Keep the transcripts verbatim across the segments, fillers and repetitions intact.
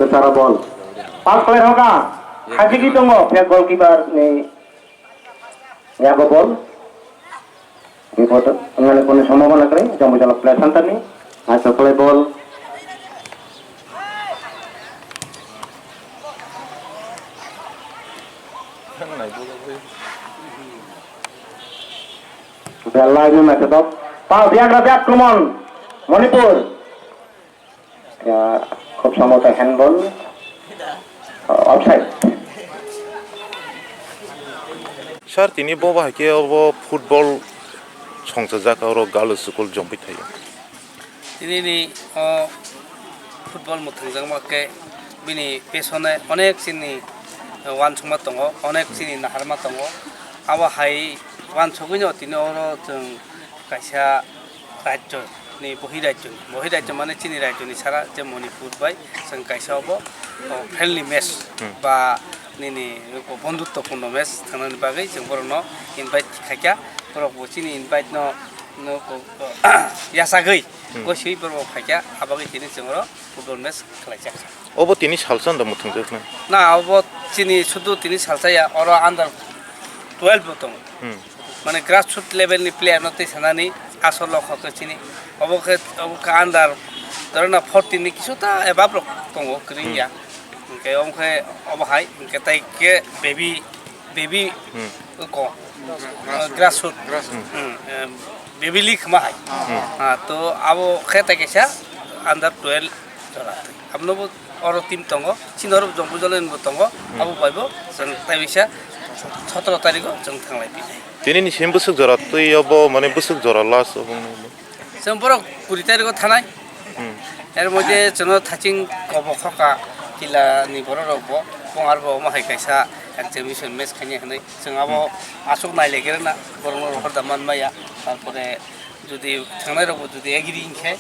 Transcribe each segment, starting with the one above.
Sara bol. Pass khlai rwkha. Hajigi tongo, phe goalkeeper ni yago bol. Bipod wngmani kunu sombhabona kwrwi, Jambujala player center ni. Naisok khlai bol. Belai no naithotok. Pass yagra biak Kumon. Manipur. Ya, khub samboto handball, uh, offside. Sir, tini bo bahai khe obo football songchajak oro girls school Jompuithaio. Tini ni o football mwthangjakma khe bini pesone onek chini, uh, uansukma tongo, onek chini naharma tongo. Abo hai uansugwino tini oro chwng kaisa rajyo ni bohi rajyo ni, bohi rajyo mane chini rajyo ni sara je Manipur bai chwng kaisa obo, o, friendly match Hmm. ba nini ko bondhutto purno match thangnani bagwi chwng borokno invite khaikha, borok bo chini invite no, no ko, ko, yachagwi Hmm. goswi borok bo phaikha, abagwi tini chwng oro football match khlaijak. Obo tini salsa anda mwthangjakna? Na, obo chini sudu tini salsa ya, oro under twelve bo tongo. Hmm. Mane grassroots level ni player no tei sanani asol o kho khe chini. Obo khe, obo khe under, dhoro na fourteen ni kisu ta above rok tongo, kwrwngya. Hmm. Hwnkhe omo khe obo hai, hwnkhe tai khe baby, baby Hmm. ko, grassroots. Grassroots. Hmm, em, baby league ma hai. Hmm. Ah, to abo khe tai kaisa under twelve jora. Abono bo oro team tongo, chini oro Jompuijala ni bo tongo, Hmm. abo bai bo chwng tai bisa sotoro tarikh o chwng thanglai phi nai. Tini ni sim bwswk jora twi obo, mane bwswk jora last obo wngwi bo? Chwng borok kuri tarikh o thanai. Hmm. Er moddhe chwngno thaching kobo khoka kila ni borok rok bo, bong ar bo omo hai kaisa exhibition match khainai hwnwi chwng abo Hmm. aswk nai lai khe rwna borok no rohor da man maya, tarpore jodi thangnai rok bo jodi agree hinkhe,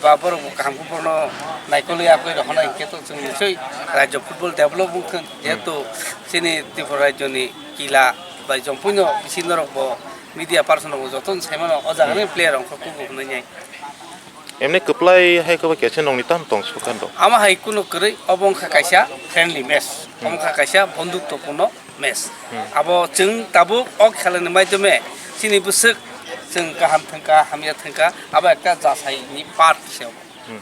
ba borok bo kaham khe borokno naikolwi yakwi rohornai hinkhe to chwng nichoi rajyo football develop wngkha, jehetu chini Tripura rajyo ni kila bai Jompuino bisi norok bo media person rok bo jotono saimano o jaga ni Hmm. player rok wngkha kubu hwnwi nai. Emni kwplai hai khe bo kesa nongni tamo tong sukha do. Ama hai kunu kwrwi, obo wngkha kaisa friendly match, Hmm. omo wngkha kaisa bondhutto purno match. Hmm. Abo chwng tabuk o khelani maidhyame chini bwswk chwng kaham thangkha, hamya thangkha, abo ekta jasaini part se obo. Hmm.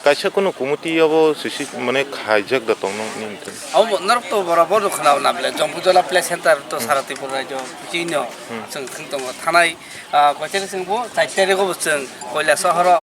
Kaisa kunu committee obo sisi mane khaijak da tongno nini thani? Abo norok to borok bo khna na bole, Jompuijala play center to Hmm. Sara Tripura rajyo chino Hmm. chwng thang tongo. Thanai, ah, kochari chwng bo char tarikh o bo chwng Koilashahar o